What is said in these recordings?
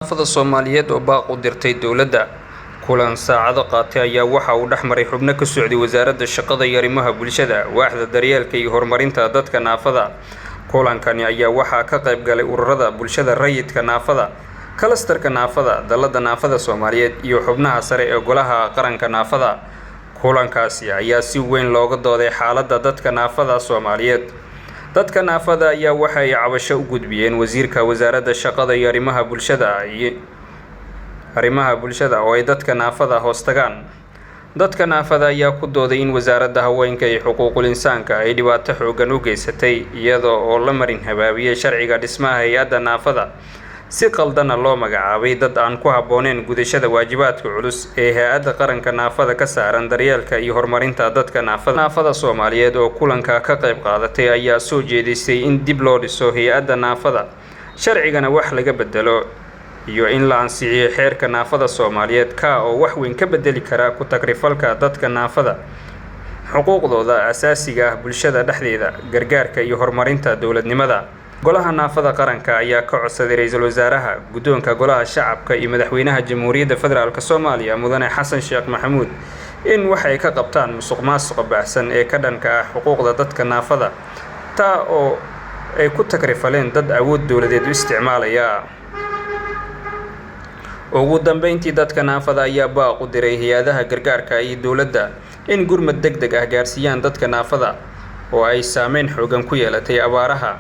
Naafada Soomaaliyeed oo baaq u dirtay dowladda. Kulan saacado qaatay ayaa waxa uu dhex maray xubno ka socday Wasaaradda Shaqada iyo Arrimaha Bulshada, Waaxda Daryeelka iyo Horumarinta Dadka Naafada. Kulankani ayaa waxaa ka qayb galay ururada bulshada rayidka naafada, kalastarka naafada, Dallada Naafada Soomaaliyeed iyo xubnaha sare ee Golaha Qaranka Naafada. Kulankaasi ayaa si weyn looga dooday xaaladda dadka naafada Soomaaliyeed. Dadka naafada ayaa waxa ay cabasho u gudbiyeen wasiirka Wasaaradda Shaqada iyo Arrimaha Bulshada iyo arrimaha bulshada oo ay dadka naafada hoos tagaan. Dadka naafada ayaa ku dooday in Wasaaradda Haweenka iyo Xuquuqul Insaanka ay dhibaato xooggan u geysatay, iyada oo la marin habaabiyey sharciga dhismaha hay'adda naafada, si qaldana loo magacaabay dad aan ku habboonayn gudashada waajibaadka culus ee hay'adda qaranka naafada ka saaran daryeelka iyo horumarinta dadka naafada. Naafada Soomaaliyeed oo kulanka ka qayb qaadatay ayaa soo jeedisay in dib loo dhiso hay'adda naafada, sharcigana wax laga bedelo, iyo in la ansixiyo xeerka naafada Soomaaliyeed, ka oo wax weyn ka bedeli kara ku tagrifalka dadka naafada, xuquuqdooda aasaasiga ah bulshada dhexdeeda, gargaarka iyo horumarinta dowladnimada. Golaha Naafada Qaranka ayaa ka codsaday Ra'iisul Wasaaraha, Guddoonka Golaha Shacabka iyo Madaxweynaha Jamhuuriyadda Federaalk Soomaaliya Mudane Xasan Sheekh Maxamuud in wax ay ka qabtaan musuqmaasuqa baahsan ee ka dhanka ah xuquuqda dadka naafada, taa oo ay ku takrifaleen dad awood dowladeed u isticmaalaya. Ugu dambeyntii, dadka naafada ayaa baaq u diray hay'adaha gargaarka iyo dowladda in gurmad degdeg ah gaarsiiyaan dadka naafada oo ay saameyn xooggan ku yeelatay abaaraha.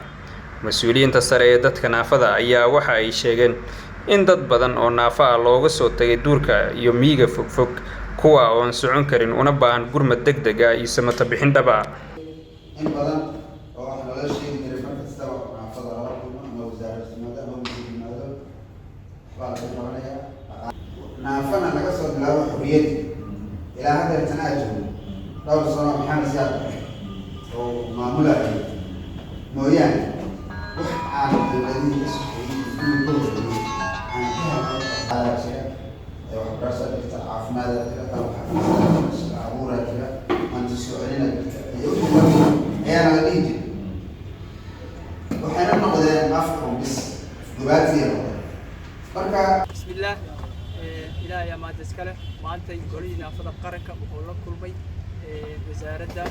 Mas-uuliyiinta sare ee dadka naafada ayaa waxa ay sheegeen in dad badan oo naafo ah looga soo tagay duurka iyo miyiga fogfog, kuwa oo aan socon karin una baahan gurmad degdeg ah iyo samata bixin dhab ah. In badan oo wax naloo sheegi jiray, mar kastaba naafada lala kulmo ama wasaarad yimaado ama wasiir yimaado, waxbaa laga qabanayaa. Naafana laga soo bilaabo xorriyadii ilaa haddeertan aad joogo, dhowr sano Maxamed Siyaad oo maamulayo mooyaane, wax aan dowladihii ka sokeeyey kuwii ka horreeyey aan ka helnay dhaqaalaa jira, waxbarashaa jirta, caafimaada jira, qalab xafiisaa jira, shaqo abuuraa jira, hanti soo celina jirta iyo wixii lamid ayaana la dhihi jiray. Waxayna noqdeen afka un bis, afgobaadsiya noqdeen marka. Bismillaah, Ilaah ayaa maanta iskale. Maantay Golihii Naafada Qaranka wuxuu la kulmay Wasaaradda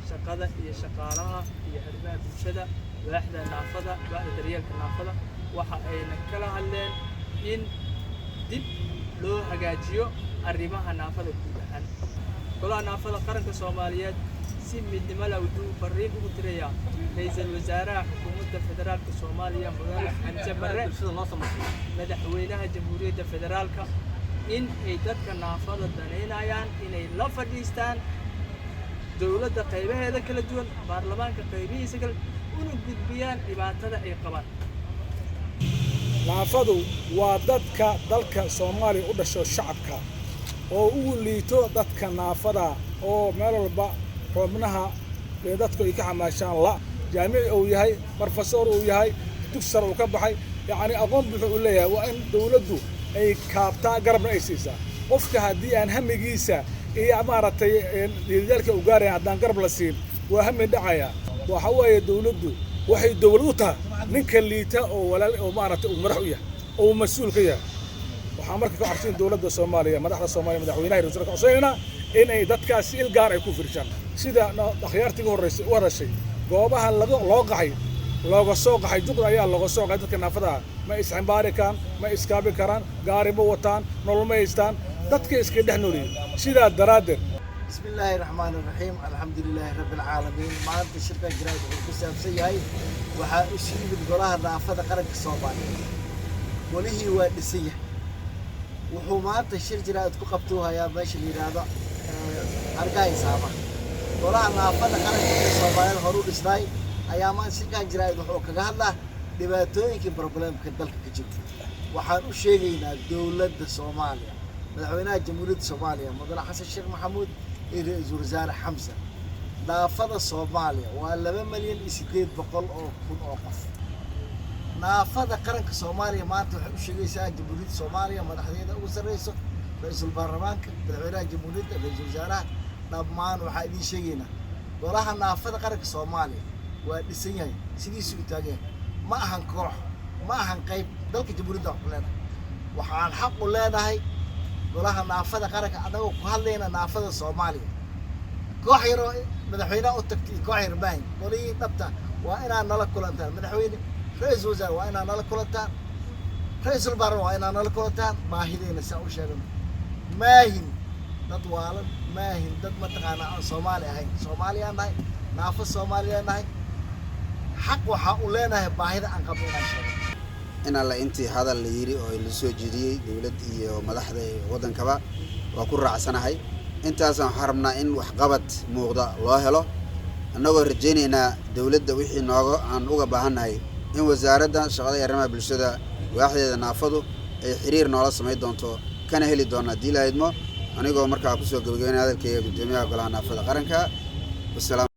Shaqada iyo Shaqaalaha iyo Arrimaha Bulshada, waaxda naafada, waaxda daryeelka naafada. Waxa ayna kala hadleen in dib loo hagaajiyo arrimaha naafada guud ahaan. Golaha Naafada Qaranka Soomaaliyeed si midnimo leh wuxuu fariin ugu dirayaa Ra'iisul Wasaaraha Xukuumadda Federaalka Soomaaliya Mudane Xamse Barre, Madaxweynaha Jamhuuriyadda Federaalka, in ay dadka naafada danaynayaan inay la fadhiistaan dowladda qaybaheeda kala duwan, baarlamaanka qaybihiisa kale, una gudbiyaan dhibaatada ay qabaan. Naafadu waa dadka dalka Soomaaliya u dhasho, shacabka oo ugu liito. Dadka naafada oo meel walba xubnaha ee dadku ay ka xamaashaan, la jaamici uu yahay, professor uu yahay, dugsi sare uu ka baxay, yacni aqoon buuxu uu leeyahay, waa in dowladdu ay kaabtaa, garabna ay siisaa. Qofka haddii aan hamigiisa iyo maaragtay dadaalka uu gaaraya haddaan garab la siin, waa hami dhacaya. Waxa weeye, dowladdu waxay dowlad u tahay ninka liita oo walaal oo maaragtay uu madax u yahay oo uu mas-uul ka yahay. Waxaan marka ka codsayn dowladda Soomaaliya, madaxda Soomaaliya, madaxweynaha iyo ra'iisul ka codsanaynaa in ay dadkaasi il gaar ay ku fiirshaan. Sida akhyaartii ugu horreysay u hadashay, goobaha laga loo qaxay, looga soo qaxay juqda ayaa looga soo qaxay. Dadka naafada ah ma isximbaari karaan, ma iskaabi karaan, gaari ma wataan, nolol ma haystaan, dadka iska dhex noolyihiin. Sidaa daraaddeed, بسم الله الرحمن الرحيم، الحمد لله رب العالمين. Maanta shirka jaraa'id wuxuu ku saabsan yahay, waxaa isu yimid Golaha Naafada Qaranka Soomaaliyeed. Golihii waa dhisan yahay. Wuxuu maanta shir jaraa'id ku qabtuu hayaa meesha la yidhaahdo Hargeysa. Golaha Naafada Qaranka ee Soomaaliyeed horu dhisnaay ayaa maanta shirkan jaraa'id wuxuu kaga hadlaa dhibaatooyinkii problemka dalka ka jirta. Waxaan u sheegaynaa dowladda Soomaaliya, Madaxweynaha Jamhuuriyadda Soomaaliya Mudane Xasan Sheekh Maxamuud iyo Ra-iisul Wasaare Xamsa, naafada Soomaaliya waa 2,800,000 oo qof. Naafada qaranka Soomaaliya maanta waxay u sheegaysaa Jamhuuriyadda Soomaaliya madaxdeeda ugu sarreyso, ra-iisul baarlamaanka, madaxweynaha jamhuuriyadda, ra-iisul wasaaraha, dhammaan waxaa idiin sheegaynaa Golaha Naafada Qaranka Soomaaliya waa dhisan yahay, sidiisuu u taagan yahay. Ma ahan koox, ma ahan qayb dalka jamhuuriyadda wax ku leenahay. Waxaan xaq u leenahay golaha naafada qaranka, annagoo ku hadlayna naafada Soomaaliya, koox yaroo madaxweynaha u tagtay iyo koox yar maahin. Golihii dhabta waa inaad nala kulantaan, madaxweyne, ra-iisul wasaare, waa inaad nala kulantaan, ra-iisul baarlamaan, waa inaad nala kulantaan, baahideyna saa u sheegano. Maahin dad waalan, maahin dad mataqaanaa aan Soomaali ahayn. Soomaaliyaan nahay, naafo Soomaaliyaan nahay. Xaq waxaa u leenahay baahida aan qabno inaan sheegno. In alla intii hadal la yiri oo la soo jeediyey dowlad iyo madaxda waddankaba waa ku raacsanahay. Intaasaan waxaan rabnaa in waxqabad muuqda loo helo, annagoo rajaynaynaa dowladda wixii nooga aan uga baahannahay in Wasaaradda Shaqada iyo Arrimaha Bulshada waaxdeeda naafadu ay xiriir noola samayn doonto, kana heli doona haddii la idmo. Anigoo markaa kusoo gabagabeynaya hadalkayga, guddoomiyaha Golaha Naafada Qaranka, wasalaam.